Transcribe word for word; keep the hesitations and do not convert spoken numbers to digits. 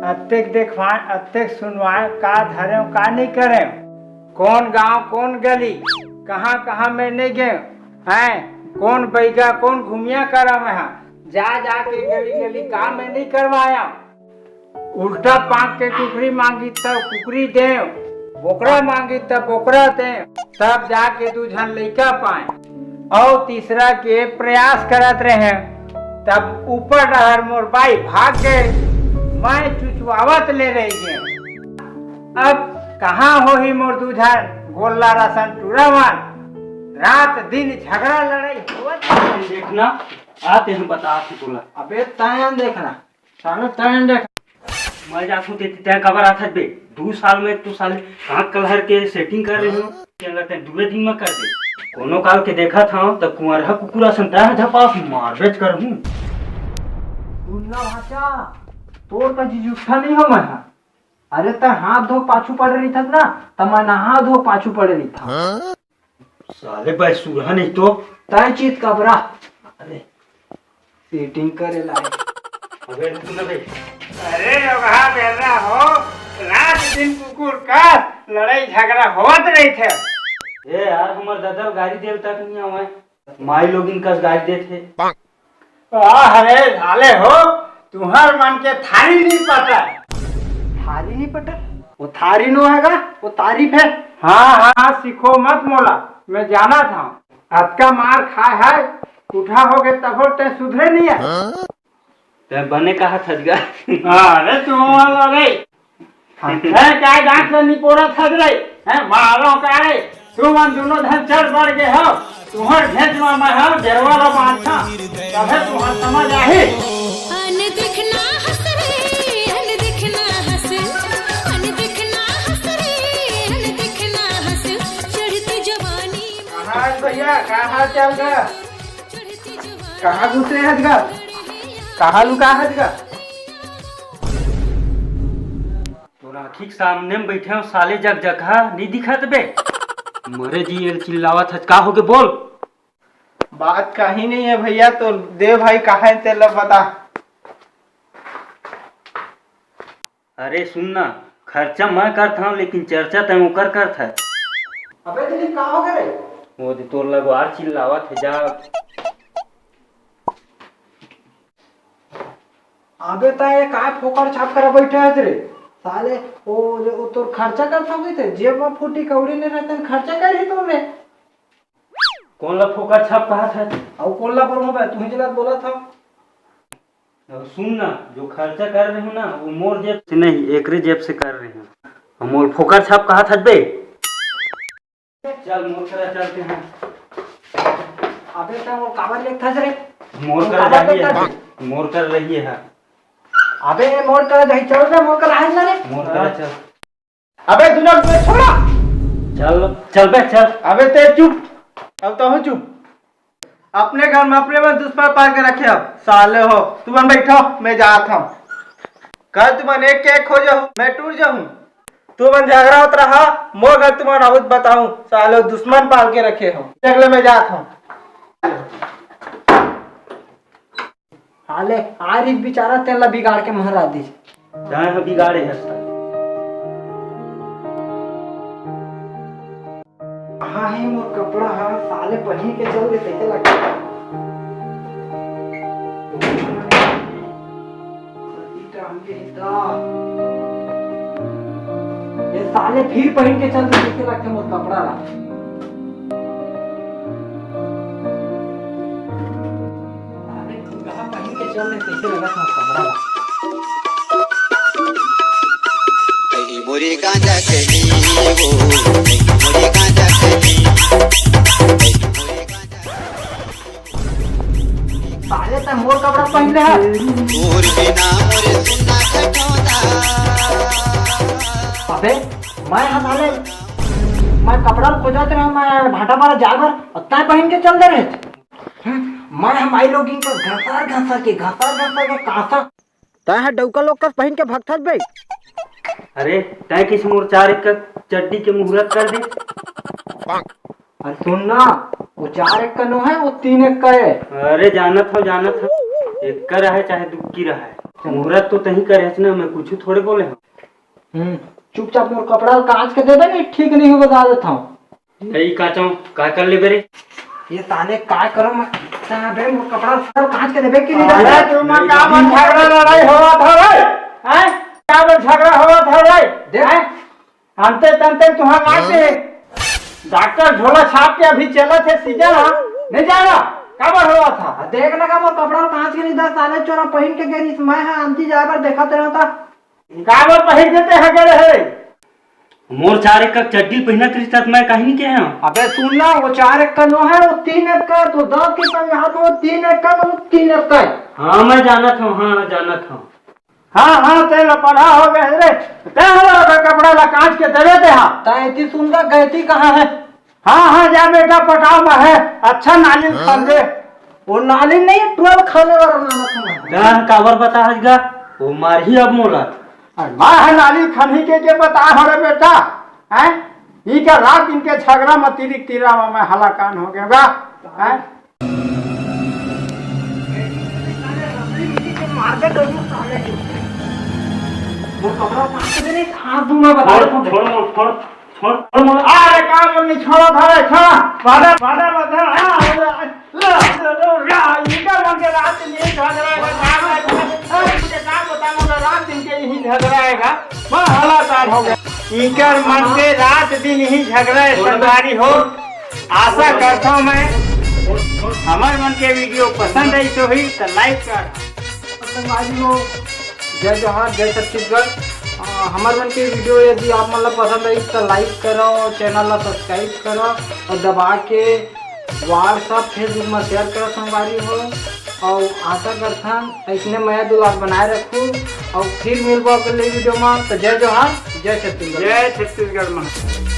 अतेक देखवाए, अतेक सुनवाए, का धरेव, का नहीं करेव, कौन गांव, कौन गली, कहाँ कहाँ मैं नहीं गए, हैं, कौन बैगा, कौन घुमिया करा मैं हा, जा जा के गली गली का मैं नहीं करवाया। उल्टा पाक के कुकरी मांगी तब कुकरी देव, बोकरा मांगी तब बोकरा देव, तब जाके दू झन लइका पाए। अउ तीसरा के प्रयास करत रहे, तब ऊपर डहर मोर बाई भाग गए। मैं चुचवावत ले रह गए। अब कहाँ होही मोर दू झन गोल्ला रसन टूरा मन? रात दिन झगड़ा लड़ाई होवत रहे। देखना, आते हैं, बता तोला। अबे तैं देखना, साला तैं देख। मैं जाथूं ते, तैं काबर आथस बे? दू साल में तो साले आँख कलहर के सेटिंग कर रहे हो। चला तैं दुए दिन में कर दे। कोनो काल के देखत हंव त कुंवरहा कुकुर असन तैं ह झपास मारबेच करहूं। उन्ना भाचा, तोर का जी जूठा नहीं हो मैं हा। अरे तैं हाथ धो पाछू पड़े रहिथस ना, त मैं नहा धो पाछू पड़े रहिथंव। साले बैसुरा नहीं तो। तैं चित कबरा। अरे, सेटिंग करे ला। अबे रुक ना बे। अरे योगहा बेर्रा हो, रात दिन कुकुर का लड़ाई झगड़ा होवत रहिथे। ए यार, हमर ददा गारी देल तक नहीं आवे। माई लोगिन कस गारी देथे। वाह रे साले हो, तुहर मन के थारी नहीं पटा। थारी नहीं पटा? वो थारी नो हैगा, वो तारीफ है। हाँ हाँ, सीखो मत मोला, मैं जाना था। अतका मार खाए है, उठा हो गए तब तैं सुधरे नहीं है। तैं बने कहा था जगा। अरे तू वाला रे। हैं, काय डांट ले निपोरा थद रे? हैं, मारो काय? तुमन दोनों धन चढ़ बढ़ गए हो। तुहर घेंच में मैं हो, डेरवा ला बांधा। तभे तुहर समझ आही। अन दिखना हंस रे, अन दिखना हंस, अन दिखना हंस रे, अन दिखना हंस, चढ़ती जवानी। कहाँ है भैया, का हाल चाल है? चढ़ती जवानी। कहाँ घुसे है जगा? कहाँ लुका है जगा? तोर आँखी के सामने में बैठे हो साले, जकजकहा नहीं दिखत बे? मरे जी एल चिल्लावत हस, का होगे बोल? बात कहीं नहीं है भैया, तो दे भाई कहाँ है तेला बता। अरे सुन ना, खर्चा मैं करत हंव लेकिन चर्चा तैं ओकर करत हस। अबे दिलीप, का होगे रे? वो दे तोर लगवार चिल्लावत हे जा। अबे तैं ये काय फोकट छाप करा बैठे हस रे? साले, वो, वो तोर खर्चा करत हस रे, जेब में फूटी कौड़ी नहीं रहते, खर्चा कर ही तोर रे। कौन ला फोकट छाप कहत हस? अउ कौन ला बोलहूँ बे, तू ही जला बोलत हस। अउ सुन ना, जो खर्चा कर रहे हो ना, वो मोर जेब से नहीं, एकरे जेब से कर रहे हो। अउ मोर फोकट छाप कहत हस बे? चल, मोर करा चलते हैं। अबे तैं मोर काबर लेगथस रे? मोर मोर करा काबर जाही लेगथस है, रे? मोर कर रही है। अबे मोर करा जाही, चल रे, मोर करा है ना रे। मोर करा चल। अबे तू ना छोड़ा। चल, चल बे, चल। अबे तैं चुप, अब तो हूँ चुप। अपने घर में अपने मन दुश्मन पाल के रखे हो, साले हो। तुमन बैठो, मैं जात हूँ। कल तुमन एक के एक हो जाहू, मैं टूट जाहूँ। तुमन झगड़ा होत रहा, मोर घर तुमन आउत बताऊँ, साले दुश्मन पाल के रखे हो। अगले मैं जात हूँ। हाले, आरिफ बेचारा तेला बिगाड़ के महरा दिस। तैं ह बिगाड़े हस। कहाँ हे मोर कपड़ा ह? साले पहिर के चल दे, तइसे लगता। ये साले फिर पहिर के चल दे, तइसे लगता मोर कपड़ा ला। साले कहाँ पहिर के चल रहे, कैसे लगा था कपड़ा ला? कहीं मोरी गांजा कहीं वो, कहीं मोरी गांजा कहीं, कहीं मोरी गांजा। साले तैं मोर कपड़ा पहिन ले है। तोर बिना मोर सुन्ना ठठोंदा। अबे, मैं हा साले, मैं कपड़ा खोजत रहा, मैं भाटा मारा जाए बर, अउ तैं पहिन के चल दे रहे। हम्म, मैं ह माई लोगिन के घसर घसर के, घसर घसर के कांसा। तैं ह डउका लोग कस पहिन के भगथस बे। अरे, तैं किस मोर चार एक का चड्डी के मुहूर्त कर दे। अरे सुन ना, वो चार एक का नो है, वो तीन एक का है। अरे जानत हो, जानत हो, एक का रहे चाहे दुक्की रहे। मुहूर्त तो तहीं करे हस ना, मैं कुछ थोड़े बोले हूँ। हम्म, चुपचाप मोर कपड़ा ल कांच के देबे, नहीं ठीक नहीं हो, बता देता हूँ। ए, ई काचो, का कर लेबे रे? ये ताने का करो मैं, ताने बे मोर कपड़ा ल कांच के देबे कि नहीं देबे? अरे, तुम का मन झगड़ा लड़ाई होवत हवे? हैं? का मन झगड़ा होवत हवे? देख। हैं? अंते तंते तुहार लाग के डॉक्टर झोला छाप के अभी चलत हे सीजन, हा? नहीं जाना? काबर होवत हा? आ, देख ना का मोर कपड़ा ल कांच के नहीं दा, साले चोरा पहिन के गेरिस, मैं हा आंटी जाए बर देखत रहता। काबर पहिर देते हैं गड़े हे? मोर चार एक का चड्डी पहिनत रहिस त मैं काहे नहीं कहे हूँ? अबे सुन ना, वो चार एक का नो है, वो तीन एक का, तो दस के संग हाथ में तीन एक का, वो तीन एक का है। हाँ, मैं जानत हूँ, हाँ, जानत हूँ। हाँ, हाँ, ते ला पढ़ा हो गए रे। ते हला ओकर कपड़ा ला कांच के देवे ते हा। ता एती सुन का गलती कहाँ है? हाँ, हाँ, जा बेटा, पटाव में है। अच्छा नाली खान दे। वो नाली नहीं, ट्वेल्व खाने वाला नाना था। गा, काबर बता हस गा? वो मारही अब मोला। अरे माँ है नाली खानी के, के बता हो रे बेटा? हैं? ई का रात दिन के झगड़ा में तिरिक तिरा में मैं हलाकान हो गया गा। हैं? मार दे तो साले। वो कपड़ा उतार के दे रे, हाथ दूंगा बता छोड़, दे। छोड़, छोड़, छोड़। छोड़, छोड़, मोला। अरे, का बोलनी, छोड़ो, धरे, छोड़। बाधा, बाधा, बाधा, हाँ, हाँ, हाँ, इनका मन के रात दिन यही झगड़ा है, का बताऊं, रात दिन के यही झगड़ा है, मैं हलाकान हो गया। इनकर मन के रात दिन यही झगड़ा है, संगवारी हो। आशा करता हूँ मैं, हमर मन के वीडियो पसंद आई तो ही तो लाइक कर। संगवारी हो, जय जोहार, जय छत्तीसगढ़। अ, हमर मन के वीडियो यदि आप मन ला पसंद आई तो लाइक करो, चैनल ला सब्सक्राइब करो और दबा के WhatsApp, Facebook में शेयर करो संगवारी हो। और आशा करथन ऐसने मया दुलार बनाए रखू और फिर मिलबो अगले वीडियो में। तो जय जोहार, जय छत्तीसगढ़। जय छत्तीसगढ़ महाराज।